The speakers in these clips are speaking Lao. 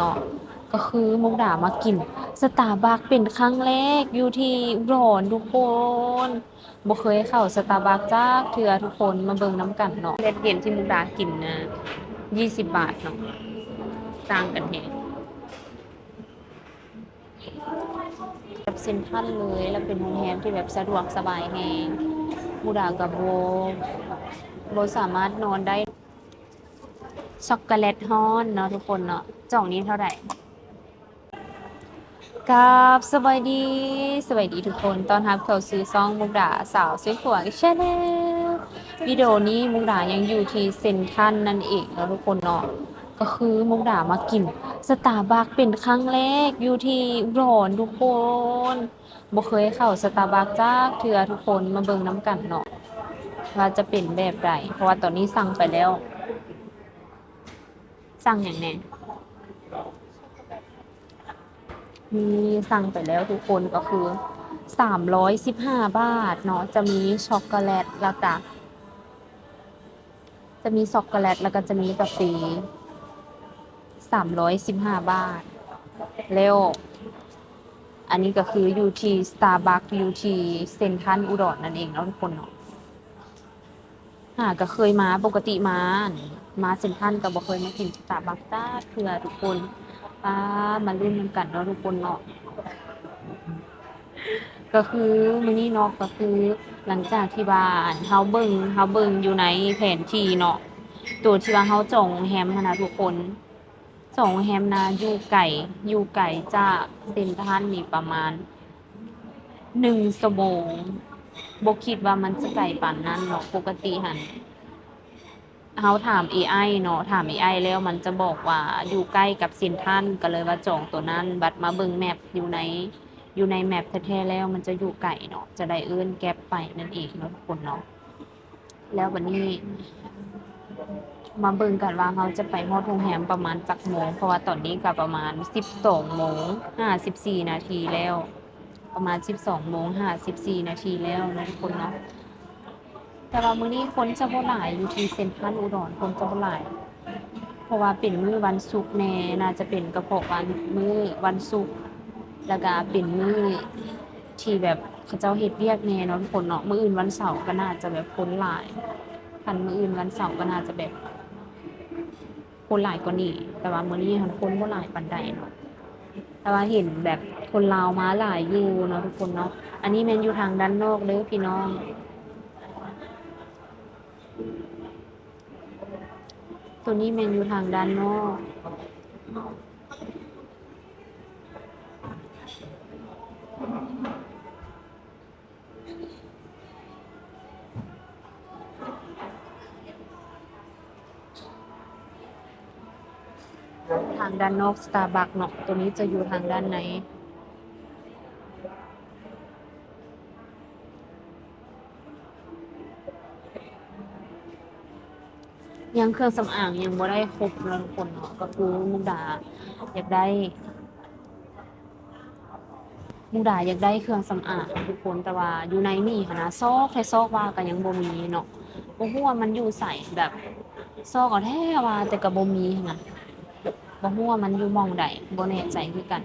ເນາະ ກໍຄືມຸກດາມາກິນສະຕາບັກເປັນຄັ້ງແລກຢູ່ທີ່ອຸດອນທຸກຄົນ. ບໍ່ເຄີຍເຂົ້າສະຕາບັກຈັກເທື່ອທຸກຄົນ ມາເບິ່ງນຳກັນເນາະ. ແລັດເຢັນທີ່ມຸກດາກິນນະ ຊາວບາດເນາະ ຕ່າງກັນແຮງ. ແບບເຊັນທຣານເລີຍ ແລ້ວເປັນໂຮງແຮມທີ່ແບບສະດວກສະບາຍແຮງ. ມຸກດາກໍບໍ່ ບໍ່ສາມາດນອນໄດ້. ຊັອກໂກແລັດຮ້ອນເນາະທຸກຄົນເນາະ. ຈອງນີ້ເທົ່າໃດ? ກາບສະບາຍດີ ສະບາຍດີທຸກຄົນ ຕ້ອນຮັບເຂົ້າສູ່ຊ່ອງມຸກດາສາວເຊຍຂວາງ Channel. ວິດີໂອນີ້ມຸກດາຍັງຢູ່ທີ່ເຊັນທຣານນັ້ນເອງເນາະທຸກຄົນເນາະ. ກໍຄືມຸກດາມາກິນສະຕາບັກເປັນຄັ້ງແລກຢູ່ທີ່ອຸດອນທຸກຄົນ. ບໍ່ເຄີຍເຂົ້າສະຕາບັກຈັກເທື່ອທຸກຄົນ ມາເບິ່ງນຳກັນເນາະ ວ່າຈະເປັນແບບໃດ ເພາະວ່າຕອນນີ້ສັ່ງໄປແລ້ວ. ສັ່ງຫຍັງແດ່? ມີ ສັ່ງໄປແລ້ວທຸກຄົນ ກໍຄືສາມຮ້ອຍສິບຫ້າບາດເນາະ ຈະມີຊັອກໂກແລັດ ແລ້ວກະ ຈະມີຊັອກໂກແລັດ ແລ້ວກໍຈະມີກາເຟ ສາມຮ້ອຍສິບຫ້າບາດ. ແລ້ວອັນນີ້ກໍຄືຢູ່ທີ່ສະຕາບັກ ຢູ່ທີ່ເຊັນທຣານອຸດອນນັ້ນເອງເນາະທຸກຄົນເນາະ. ຫາກໍເຄີຍມາ ປົກກະຕິມາ ມາເຊັນທຣານກໍບໍ່ເຄີຍມາກິນສະຕາບັກຈັກເທື່ອທຸກຄົນ. ປາ ມາລຸ້ນນຳກັນເນາະທຸກຄົນເນາະ. ກໍຄືມື້ນີ້ເນາະ ກໍຄືຫຼັງຈາກທີ່ວ່າ ອັນ ເຮົາເບິ່ງ ເຮົາເບິ່ງຢູ່ໃນແຜນທີ່ເນາະ ໂຕທີ່ວ່າເຮົາຈອງໂຮງແຮມຫັ້ນນະທຸກຄົນ ຈອງໂຮງແຮມນະ ຢູ່ໄກ ຢູ່ໄກຈາກເຊັນທຣານນີ້ປະມານໜຶ່ງຊົ່ວໂມງ ບໍ່ຄິດວ່າມັນຈະໄກປານນັ້ນເນາະ. ປົກກະຕິຫັ້ນ ເຮົາຖາມເອໄອເນາະ ຖາມເອໄອແລ້ວມັນຈະບອກວ່າຢູ່ໃກ້ກັບເຊັນທຣານ ກໍເລີຍວ່າຈອງໂຕນັ້ນ. ບັດມາເບິ່ງແມັບຢູ່ໃນ ຢູ່ໃນແມັບແທ້ໆແລ້ວມັນຈະຢູ່ໄກເນາະ ຈະໄດ້ເອີ້ນແກັບໄປນັ້ນເອງເນາະທຸກຄົນເນາະ. ແລ້ວບັດນີ້ມາເບິ່ງກັນວ່າເຮົາຈະໄປຮອດໂຮງແຮມປະມານຈັກໂມງ ເພາະວ່າຕອນນີ້ກໍປະມານສິບສອງໂມງຫ້າສິບສີ່ນາທີແລ້ວ ປະມານສິບສອງໂມງຫ້າສິບສີ່ນາທີແລ້ວເນາະທຸກຄົນເນາະ. ແຕ່ວ່າມື້ນີ້ຄົນຈະບໍ່ຫຼາຍ ຢູ່ທີ່ເຊັນທຣານອຸດອນຄົນຈະບໍ່ຫຼາຍ ເພາະວ່າເປັນມື້ວັນສຸກແດ່ ໜ້າຈະເປັນກະເພາະວ່າມື້ວັນສຸກ ແລ້ວກະເປັນມື້ທີ່ແບບເຂົາເຈົ້າເຮັດວຽກແດ່ເນາະທຸກຄົນເນາະ. ມື້ອື່ນວັນເສົາກໍໜ້າຈະແບບຄົນຫຼາຍ ຄັນມື້ອື່ນວັນເສົາກໍໜ້າຈະແບບ ຄົນຫຼາຍກວ່ານີ້ ແຕ່ວ່າມື້ນີ້ຫັ້ນຄົນບໍ່ຫຼາຍປານໃດເນາະ ແຕ່ວ່າເຫັນແບບຄົນລາວມາຫຼາຍຢູ່ເນາະທຸກຄົນເນາະ. ອັນນີ້ແມ່ນຢູ່ທາງດ້ານນອກເດີພີ່ນ້ອງ ໂຕນີ້ແມ່ນຢູ່ທາງດ້ານນອກ. ທາງດ້ານນອກ Starbucks ເນາະ ໂຕນີ້ຈະຢູ່ທາງດ້ານໃນ. ຍັງເຄື່ອງສຳອາງຍັງບໍ່ໄດ້ຄົບເນາະທຸກຄົນເນາະ ກໍຄືມຸກດາຢາກໄດ້ ມຸກດາຢາກໄດ້ເຄື່ອງສຳອາງທຸກຄົນ ແຕ່ວ່າຢູ່ໃນນີ້ຫັ້ນນະ ຊອກແທ້ຊອກວ່າກໍຍັງບໍ່ມີເນາະ ບໍ່ຮູ້ວ່າມັນຢູ່ໃສ ແບບຊອກເອົາແທ້ວ່າ ແຕ່ກໍບໍ່ມີຫັ້ນນະ ບໍ່ຮູ້ວ່າມັນຢູ່ໝ່ອງໃດ ບໍ່ແນ່ໃຈຄືກັນ.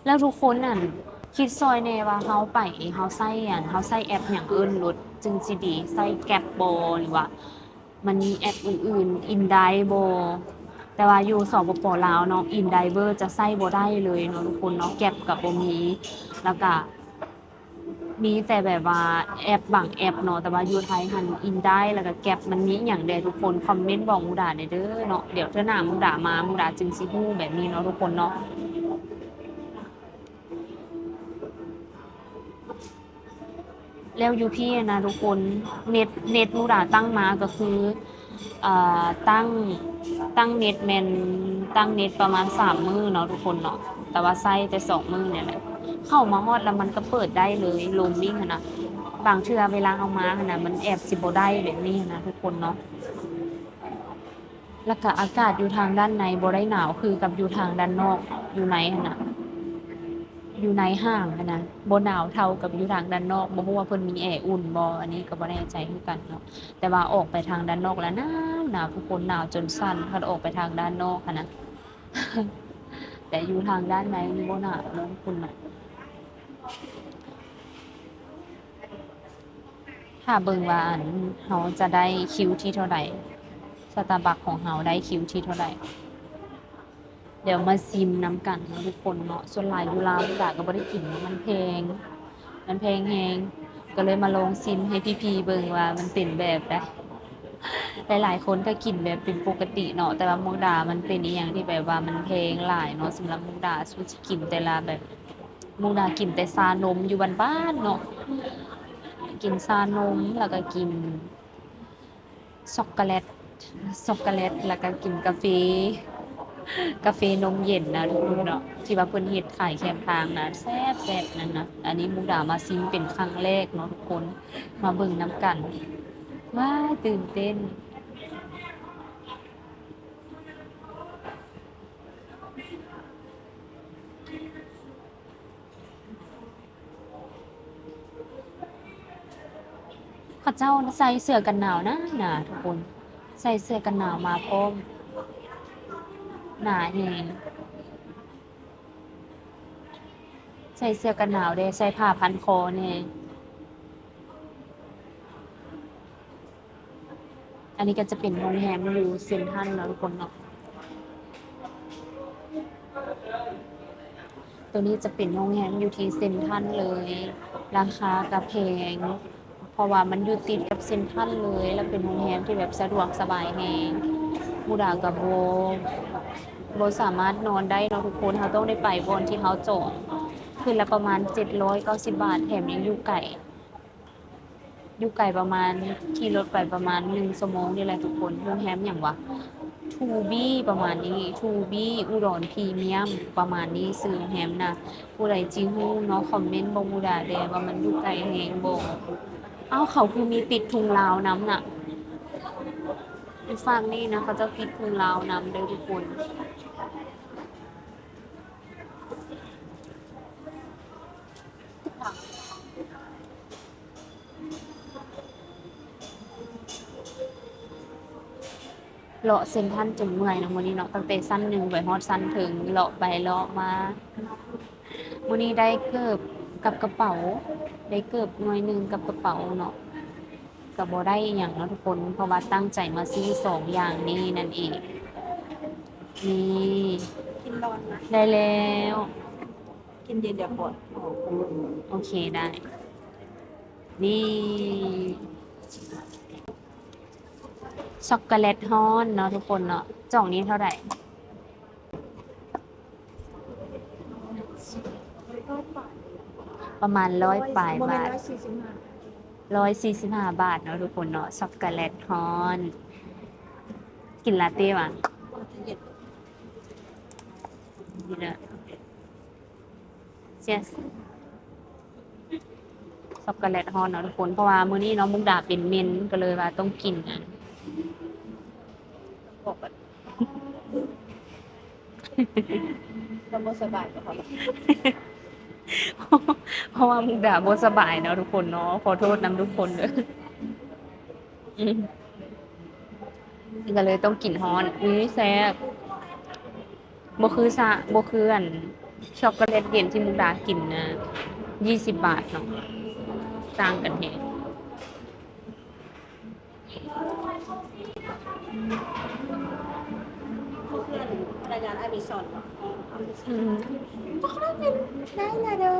ແລ້ວທຸກຄົນນັ້ນຄິດຊ່ອຍແດ່ວ່າເຮົາໄປ ເຮົາໃຊ້ອັນ ເຮົາໃຊ້ແອັບຫຍັງເອີ້ນລົດຈຶ່ງຊິດີ ໃຊ້ Grab ບໍ່ ຫຼືວ່າມັນມີແອັບອື່ນໆ InDrive ບໍ່? ແຕ່ວ່າຢູ່ ສປປ ລາວເນາະ InDriver ຈະໃຊ້ບໍ່ໄດ້ເລີຍເນາະທຸກຄົນເນາະ Grab ກໍບໍ່ມີ ແລ້ວກະ ມີແຕ່ແບບວ່າແອັບບາງແອັບເນາະ ແຕ່ວ່າຢູ່ໄທຫັ້ນ InDrive ແລ້ວກໍ Grab ມັນມີອີ່ຫຍັງແດ່ ທຸກຄົນຄອມເມັນບອກມຸກດາແດ່ເດີເນາະ ດຽວເທື່ອໜ້າມຸກດາມາ ມຸກດາຈຶ່ງຊິຮູ້ແບບນີ້ເນາະທຸກຄົນເນາະ. ແລ້ວຢູ່ພີ້ຫັ້ນນະທຸກຄົນ ເນັດ ເນັດມຸກດາຕັ້ງມາກໍຄື ເອີ ຕັ້ງ ຕັ້ງເນັດແມ່ນ ຕັ້ງເນັດປະມານສາມມື້ເນາະທຸກຄົນເນາະ ແຕ່ວ່າໃຊ້ແຕ່ສອງມື້ນີ້ແຫຼະ ເຂົ້າມາຮອດແລ້ວມັນກໍເປີດໄດ້ເລີຍ roaming ຫັ້ນນະ ບາງເທື່ອເວລາເຮົາມາຫັ້ນນະ ມັນແອບຊິບໍ່ໄດ້ແບບນີ້ຫັ້ນນະທຸກຄົນເນາະ. ແລ້ວກະອາກາດຢູ່ທາງດ້ານໃນບໍ່ໄດ້ໜາວຄືກັບຢູ່ທາງດ້ານນອກ ຢູ່ໃນຫັ້ນນະ ຢູ່ໃນຫ້າງຫັ້ນນະ ບໍ່ໜາວເທົ່າກັບຢູ່ທາງດ້ານນອກ ບໍ່ຮູ້ວ່າເພິ່ນມີແອອຸ່ນບໍ່ ອັນນີ້ກໍບໍ່ແນ່ໃຈຄືກັນເນາະ ແຕ່ວ່າອອກໄປທາງດ້ານນອກແລ້ວໜາວ ໜາວທຸກຄົນ ໜາວຈົນສັ່ນ ຄັນອອກໄປທາງດ້ານນອກຫັ້ນນະ. ແຕ່ຢູ່ທາງດ້ານໃນນີ້ບໍ່ໜາວເນາະ ທຸກຄົນເນາະ. ຖ້າເບິ່ງວ່າ ອັນ ເຮົາຈະໄດ້ຄິວທີ່ເທົ່າໃດ Starbucks ຂອງເຮົາໄດ້ຄິວທີ່ເທົ່າໃດ. ດຽວມາຊິມນຳກັນເນາະທຸກຄົນເນາະ. ສ່ວນຫຼາຍຢູ່ລາວ ດາກໍບໍ່ໄດ້ກິນເນາະ ມັນແພງ ມັນແພງແຮງ ກໍເລີຍມາລອງຊິມໃຫ້ພີ່ໆເບິ່ງວ່າມັນເປັນແບບໃດ. ຫຼາຍໆຄົນກໍກິນແບບເປັນປົກກະຕິເນາະ ແຕ່ວ່າມຸກດາມັນເປັນອີ່ຫຍັງທີ່ແບບວ່າມັນແພງຫຼາຍເນາະ. ສຳລັບມຸກດາ ສູ່ຊິກິນແຕ່ລະແບບ ມຸກດາກິນແຕ່ຊານົມຢູ່ບ້ານໆເນາະ ກິນຊານົມ ແລ້ວກໍກິນ ຊັອກໂກແລັດ ຊັອກໂກແລັດ ແລ້ວກໍກິນກາເຟ ກາເຟນົມເຢັນນະທຸກຄົນເນາະ ທີ່ວ່າເພິ່ນເຮັດຂາຍແຄມທາງນະ ແຊບໆນັ້ນນະ. ອັນນີ້ມຸກດາມາຊິມເປັນຄັ້ງແລກເນາະທຸກຄົນ ມາເບິ່ງນຳກັນ. ວ້າຍ ຕື່ນເຕັ້ນ. ເຂົາເຈົ້າໃສ່ເສື້ອກັນໜາວໜາໆ ທຸກຄົນ ໃສ່ເສື້ອກັນໜາວມາພ້ອມ ໜາແຮງ ໃສ່ເສື້ອກັນໜາວແດ່ ໃສ່ຜ້າພັນຄໍແດ່. ອັນນີ້ກໍຈະເປັນໂຮງແຮມຢູ່ເຊັນທຣັນເນາະທຸກຄົນເນາະ. ໂຕນີ້ຈະເປັນໂຮງແຮມຢູ່ທີ່ເຊັນທຣັນເລີຍ ລາຄາກໍແພງ ເພາະວ່າມັນຢູ່ຕິດກັບເຊັນທຣັນເລີຍ ແລະເປັນໂຮງແຮມທີ່ແບບສະດວກສະບາຍແຮງ. ມຸກດາກໍບໍ່ ບໍ່ສາມາດນອນໄດ້ເນາະທຸກຄົນ ເຮົາຕ້ອງໄດ້ໄປບ່ອນທີ່ເຮົາຈອງ. ຄືນລະປະມານເຈັດຮ້ອຍເກົ້າສິບບາດ ແຖມຍັງຢູ່ໄກ ຢູ່ໄກປະມານ ຂີ່ລົດໄປປະມານໜຶ່ງຊົ່ວໂມງນີ້ແຫຼະທຸກຄົນ. ໂຮງແຮມຫຍັງຫວາ ທູບີ ປະມານນີ້ ທູບີ ອຸດອນພຣີມຽມ ປະມານນີ້ ຊື່ໂຮງແຮມນະ. ຜູ້ໃດຈິຮູ້ເນາະ ຄອມເມັນບອກມຸກດາແດ່ວ່າມັນຢູ່ໄກແຮງບໍ່. ອ້າວ ເຂົາຄືມີຕິດທຸງລາວນຳນະ ຢູ່ຝັ່ງນີ້ນະ ເຂົາເຈົ້າຕິດທຸງລາວນຳເດີທຸກຄົນ. ເລາະເຊັນທຣັນຈົນເມື່ອຍເນາະມື້ນີ້ເນາະ ຕັ້ງແຕ່ຊັ້ນໜຶ່ງໄປຮອດຊັ້ນເທິງ ເລາະໄປເລາະມາ. ມື້ນີ້ໄດ້ເກີບກັບກະເປົາ ໄດ້ເກີບໜ່ວຍໜຶ່ງກັບກະເປົາເນາະ ກໍບໍ່ໄດ້ອີ່ຫຍັງເນາະທຸກຄົນ ເພາະວ່າຕັ້ງໃຈມາຊື້ສອງຢ່າງນີ້ນັ້ນເອງ. ນີ້ ກິນຮ້ອນນະ ໄດ້ແລ້ວ ກິນເຢັນດຽວກ່ອນ. ໂອເຄ ໄດ້. ນີ້ ຊັອກໂກແລັດຮ້ອນເນາະທຸກຄົນເນາະ. ຈອກນີ້ເທົ່າໃດ? ປະມານຮ້ອຍປາຍບາດ ຮ້ອຍສີ່ສິບຫ້າ ຮ້ອຍສີ່ສິບຫ້າບາດເນາະທຸກຄົນເນາະ. ຊັອກໂກແລັດຮ້ອນ ກິນລາເຕ້ຫວາ? ນີ້ເດີ. Cheers. ຊັອກໂກແລັດຮ້ອນເນາະທຸກຄົນ ເພາະວ່າມື້ນີ້ເນາະ ມຸກດາເປັນເມນ ກໍເລີຍວ່າຕ້ອງກິນອັນ ເພາະວ່າມຸກດາບໍ່ສະບາຍເນາະທຸກຄົນເນາະ ຂໍໂທດນຳທຸກຄົນເດີ. ອືມ ກໍເລີຍຕ້ອງກິນຮ້ອນ. ອຸ້ຍ ແຊບ. ບໍ່ຄືຊາ ບໍ່ຄືອັນ ຊັອກໂກແລັດເຢັນທີ່ມຸກດາກິນນະ ຍີ່ສິບບາດເນາະ ຕ່າງກັນແຮງ. ພະນັກງານອາເມຊອນເນາະ. ອືມ ບໍ່ຄ່ອຍເປັນໄດ້ລະເດີ.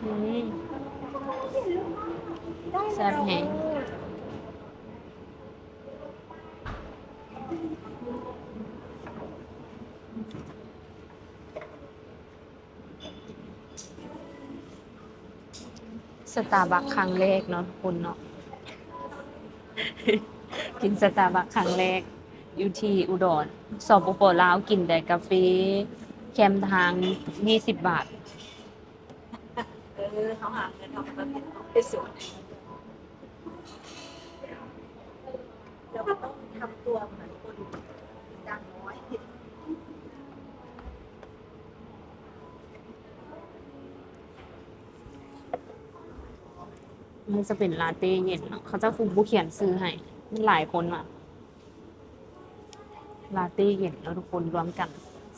ອືມ ແຊບແຮງ. ສະຕາບັກຄັ້ງແລກເນາະທຸກຄົນເນາະ ກິນສະຕາບັກຄັ້ງແລກຢູ່ທີ່ອຸດອນ. ສປປ ລາວ ກິນແຕ່ກາເຟແຄມທາງ ຍີ່ສິບບາດ. ເອີ ເຮົາຫາເງິນ ເຮົາກໍຕ້ອງເປັນ ເປັນສ່ວນ ແລ້ວກໍຕ້ອງທຳຕົວເໝືອນຄົນຈ້າງນ້ອຍ. ມັນຈະເປັນລາເຕ້ເຢັນເນາະ ເຂົາເຈົ້າຄືບໍ່ຂຽນຊື່ໃຫ້ ມັນຫຼາຍຄົນວ່າ ລາເຕ້ເຢັນເນາະທຸກຄົນ ລວມກັນ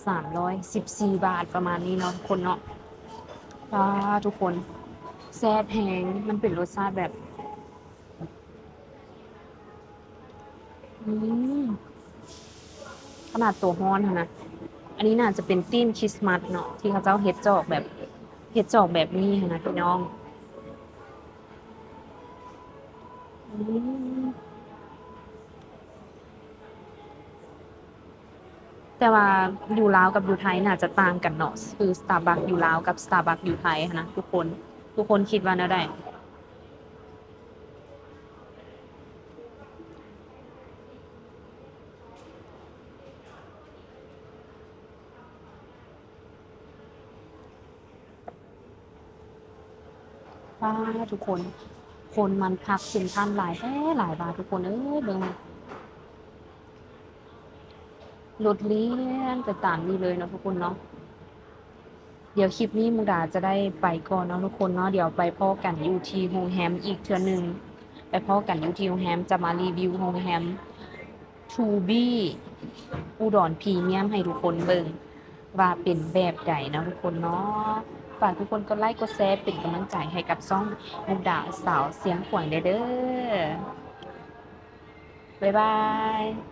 ສາມຮ້ອຍສິບສີ່ບາດ ປະມານນີ້ເນາະທຸກຄົນເນາະ. ວ້າ ທຸກຄົນ ແຊບແຮງ ມັນເປັນລົດຊາດແບບ ອືມ ຂະໜາດໂຕຮ້ອນຫັ້ນນະ. ອັນນີ້ໜ້າຈະເປັນຕີນຄຣິສມາສເນາະ ທີ່ເຂົາເຈົ້າເຮັດຈອກແບບ ເຮັດຈອກແບບນີ້ຫັ້ນນະພີ່ນ້ອງ. ອືມ ແຕ່ວ່າຢູ່ລາວກັບຢູ່ໄທໜ້າຈະຕ່າງກັນເນາະ ຄືສະຕາບັກຢູ່ລາວກັບສະຕາບັກຢູ່ໄທຫັ້ນນະທຸກຄົນ. ທຸກຄົນຄິດວ່າແນວໃດ? ປ້າ ທຸກຄົນ ຄົນມັນພັກເຊັນທຣານຫຼາຍແທ້ຫຼາຍວ່າທຸກຄົນເອີຍ ເບິ່ງ ລົດລຽນໄປຕາມນີ້ເລີຍເນາະທຸກຄົນເນາະ. ດຽວຄລິບນີ້ມຸກດາຈະໄດ້ໄປກ່ອນເນາະທຸກຄົນເນາະ ດຽວໄປພໍ້ກັນຢູ່ທີ່ໂຮງແຮມອີກເທື່ອໜຶ່ງ ໄປພໍ້ກັນຢູ່ທີ່ໂຮງແຮມ ຈະມາຣີວິວໂຮງແຮມ ທູບີ ອຸດອນພຣີມຽມ ໃຫ້ທຸກຄົນເບິ່ງວ່າເປັນແບບໃດເນາະທຸກຄົນເນາະ. ຝາກທຸກຄົນກົດໄລກົດແຊເປັນກຳລັງໃຈໃຫ້ກັບຊ່ອງມຸກດາສາວຊຽງຂວາງແດ່ເດີ. ບາຍບາຍ.